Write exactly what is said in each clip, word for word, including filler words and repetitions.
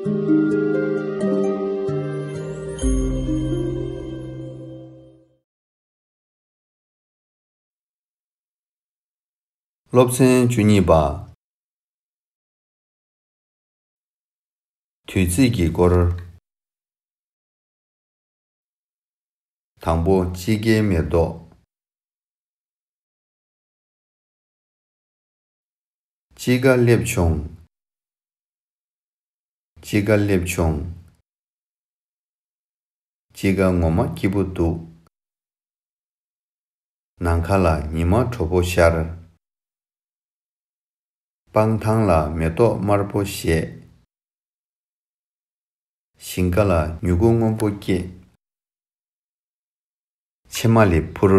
སློབ་ཚན་བཅུ་གཉིས་པ། དུས་ཚིགས་ཀྱི་སྐོར། དང་པོ། དཔྱིད་ཀའི་མེ་ཏོག་དཔྱིད་ཀ་སླེབས་བྱུང་། དཔྱིད་ཀ་སླེབས་བྱུང་། དཔྱིད་ཀ་ངོ་མ་སྐྱིད་པོ་འདུག་ནམ་མཁའ་ལ་ཉི་མ་དྲོ་པོ་ཤར། སྤང་ཐང་ལ་མེ་ཏོག་དམར་པོ་བཞད། ཞིང་ཁ་ལ་མྱུ་གུ་སྔོན་པོ་སྐྱེས། ཕྱེ་མ་ལེབ་འཕུར།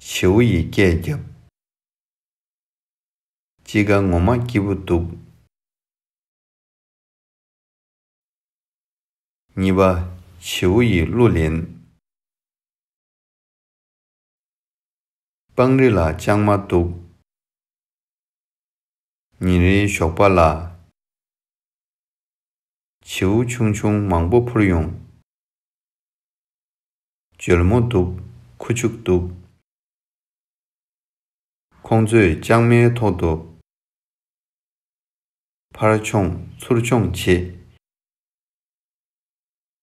བྱེའུ་ཡིས་སྐད་བརྒྱབ། དཔྱིད་ཀ་ངོ་མ་སྐྱིད་པོ་འདུག་གཉིས་པ། བྱེའུ་ཡིས་གླུ་ལེན། སྤང་རི་ལ་ལྕང་མ་འདུག་ཉིན་རེའི་ཞོགས་པ་ལ། བྱེའུ་ཆུང་ཆུང་མང་པོ་འཕུར་ཡོང་། འཇོལ་མོ་འདུག་ཁུ་བྱུག་འདུག་ཁོང་ཚོས་ལྕང་མའི་ཐོག་ཏུ་ཕར་མཆོང་ཚུར་མཆོང་བྱེད།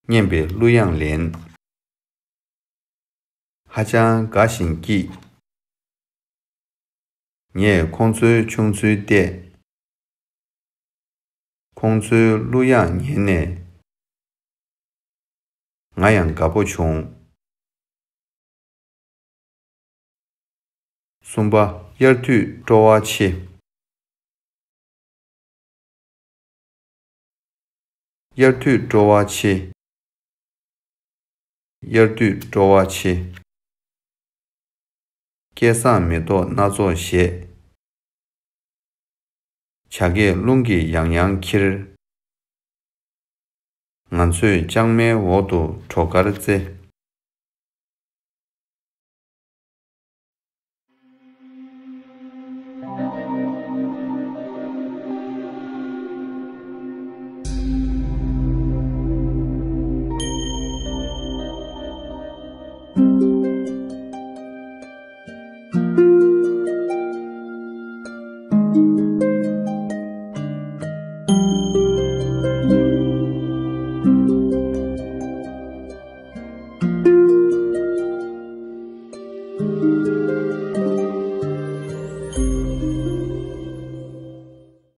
སྙན་པའི་གླུ་དབྱངས་ལེན། ཧ་ཅང་དགའ་ཞིང་སྐྱིད། ངས་ཁོང་ཚོའི་ཆུང་ཚུལ་བལྟས། ཁོང་ཚོའི་གླུ་དབྱངས་ཉན་ནས། ང་ཡང་དགའ་པོ་བྱུང་། གསུམ་པ། དབྱར་དུས་སྤྲོ་བ་ཆེ། དབྱར་དུས་སྤྲོ་བ་ཆེ། དབྱར་དུས་སྤྲོ་བ་ཆེ། སྐལ་བཟང་མེ་ཏོག་སྣ་ཚོགས་བཞད། བྱ་སྐད་རླུང་གིས་ཡང་ཡང་འཁྱེར། ང་ཚོས་ལྕང་མའི་འོག་ཏུ་བྲོ་གར་རྩེ།